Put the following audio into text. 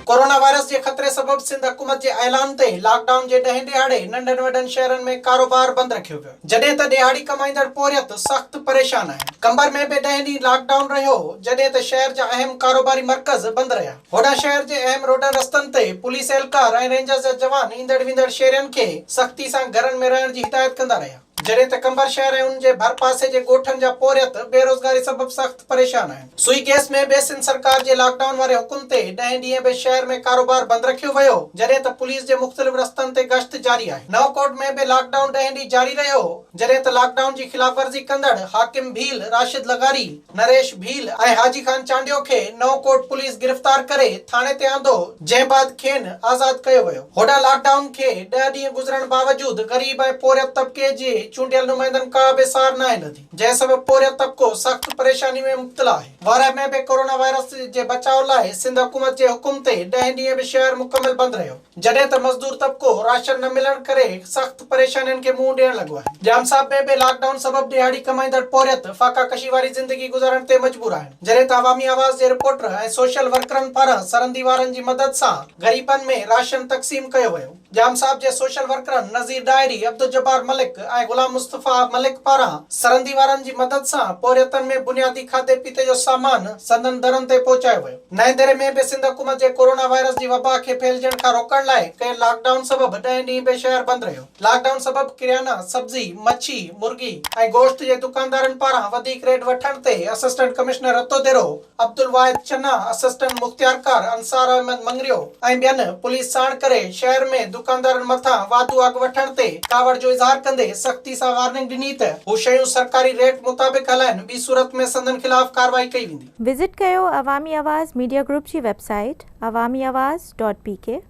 Corona virus جي خطري سبب سنڌ حڪومت جي اعلان تي لاڪ ڊائون جي ڏهين ڏهاڙي ننڍن وڏن شهرن ۾ ڪاروبار بند رکيو ويو، جڏهن ته ڏهاڙي ڪمائيندڙ پورهيت سخت پريشان آهن. قمبر ۾ به ڏهين ڏينهن لاڪ ڊائون رهيو، جڏهن ته شهر جا اهم ڪاروباري مرڪز بند رهيا. هوڏانهن شهر جي اهم روڊن رستن تي پوليس اهلڪار ۽ رينجرز جا جوان ايندڙ ويندڙ شهرين کي سختي سان گهرن ۾ رهڻ جي هدايت ڪندا رهيا. جڏهن ته قمبر شهر ۽ ان جي ڀرپاسي جي ڳوٺن جا پورهيت بيروزگاري سبب سخت پريشان آهن. سوئي گئس ۾ به سنڌ سرڪار جي لاڪ ڊائون واري حڪم تي ڏهين ڏينهن به شهر ۾ ڪاروبار بند رکيو ويو، جڏهن ته پوليس جي مختلف رستن تي گشت جاري آهي. نئون ڪوٽ ۾ به لاڪ ڊائون ڏهين ڏينهن جاري رهيو، جڏهن ته لاڪ ڊائون جي خلاف ورزي ڪندڙ حاڪم ڀيل، راشد لغاري، نريش ڀيل ۽ حاجي خان چانڊيو کي نئون ڪوٽ پوليس گرفتار ڪري ٿاڻي تي آندو، جنهن بعد کين آزاد ڪيو ويو. هوڏانهن لاڪ ڊائون کي ڏهه ڏينهن گذرڻ باوجود غريب ۽ پورهيت طبقي جي چونڊيل نمائندن ڪا به سار ناهي لڌي، جنهن سبب پورهيت طبقو سخت پريشاني ۾ مبتلا آهي. وارهه ۾ به ڪورونا وائرس جي بچاء لاء سنڌ حڪومت جي حڪم تي ڏهين ڏينهن به شهر مڪمل بند رهيو. جڏهن ته مزدور طبقو راشن نه ملڻ ڪري سخت پريشانين کي منهن ڏيڻ لڳو آهي. ڄام صاحب ۾ به لاڪ ڊائون سبب ڏهاڙي ڪمائيندڙ پورهيت فاقا ڪشي واري زندگي گذارڻ تي مجبور آهن. جڏهن ته عوامي آواز جي رپورٽر ۽ سوشل ورڪرن پاران سرندي وارن جي مدد سان غريبن ۾ راشن تقسيم ڪيو ويو. ڄام صاحب جي سوشل ورڪرن نذير ڏاهري، عبدالجبار ملڪ ۽ غلام مصطفيٰ ملڪ پاران سرندي وارن جي مدد سان پورهيتن ۾ بنيادي کاڌي پيتي جو سامان سندن درن تي پهچايو ويو. نئين ديري ۾ به سنڌ حڪومت جي ڪورونا وائرس جي وبا کي ڦهلجڻ کان روڪڻ لاء ڪيل لاڪ ڊائون سبب ڏهين ڏينهن به شهر بند رهيو. لاڪ ڊائون سبب ڪريانا، سبزي، مڇي، مرغي ۽ گوشت جي دڪاندارن پاران وڌيڪ ريٽ وٺڻ تي assistant commissioner Ratodero Abdul Wahid Chana, assistant mukhtiarkar Ansar Ahmed Mangrio ۽ ٻين پوليس ساڻ ڪري شهر ۾ دڪاندارن مٿان واڌو اگهه وٺڻ تي ڪاوڙ جو اظهار ڪندي سختي سان وارننگ ڏني ته هو شيون سرڪاري ريٽ مطابق هلائن ٻي صورت ۾ سندن خلاف ڪارروائي ڪئي ويندي. وزٽ ڪيو عوامي آواز ميڊيا گروپ جي website Awami Awaz dot P K.